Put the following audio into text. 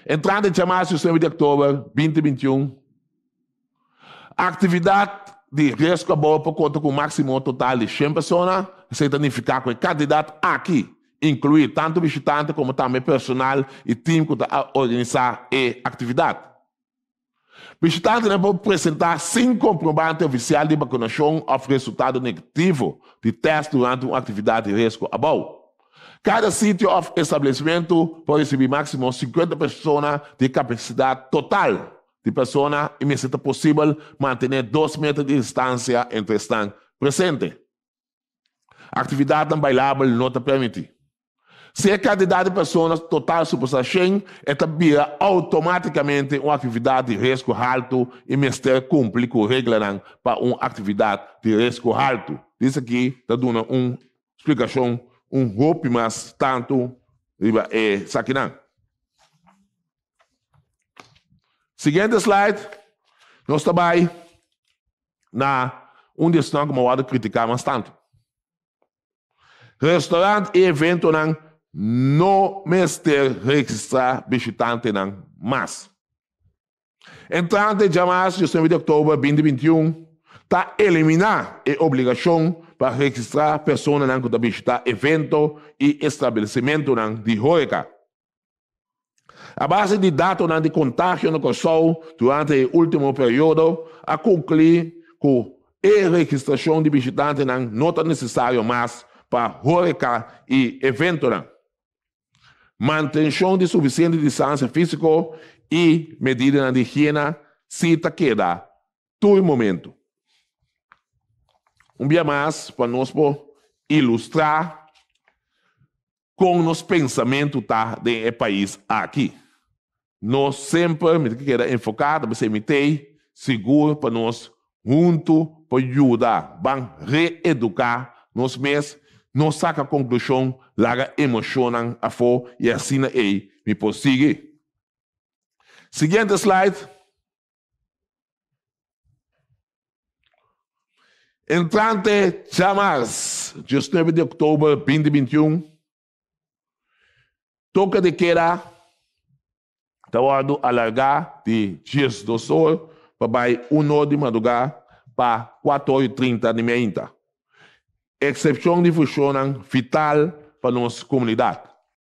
Entrante djamas 19 di òktober 2021, aktividat di riesgo abou por konta ku un máksimo total di shen persona. Esei ta nifiká ku e kantidat aki inkluí tantu bishitante komo tambe personal i tim ku ta organisá e aktividat. Bishitantenan por presentá sin komprobante ofisial di bakunashon òf resultado negativo di tèst durante un aktividat di riesgo abou. Kada sitio òf establesimentu por risibí máksimo 50 persona di e kapasidat total di persona i mester ta posibel mantené dos meter di distansia entre esnan presente. Aktividatnan bailabel no ta permití. Si e kantidat di persona total supasá shen, e ta bira outomátikamente un aktividat di riesgo haltu i mester kumpli ku reglanan pa un aktividat di riesgo haltu. Dis aki ta duna un splikashon un hopi mas tantu riba esakinan. Siguiente slide, nos ta bai na un di esnan ku mi a wòrdu kritiká mas tantu. Restaurant i eventonan no mester registrá bishitantenan mas. Entrante djamas 19 di òktober 2021 ta eliminá e obligashon pa registrá personanan ku ta bishitá evento i establesimentunan di hóreka. A base di datonan di kontagio na Kòrsou durante e último periodo, a konkluí ku e registrashon di bishitantenan no ta nesesario mas pa hóreka i eventonan. Mantenshon di sufisiente distansia físiko i medidanan di higiena sí ta keda tur momento. Un bia mas pa nos por ilustrá Kon nos pensamentu ta den e pais aki? Nos semper mi ta keda enfoká ta bisei mi tei sigur pa nos huntu por yuda ban reeduká nos mes, no saka konklushon, laga emoshonnan afó i asina ei mi por sigui. Siguiente slide. Entrante djamars, 19 di oktober 2021, toke de keda ta wòrdu alargá di 12 or pa bai 1 or di madrugá pa 4 or i 30 di meinta. Eksepshon di funshonnan vital pa nos komunidat.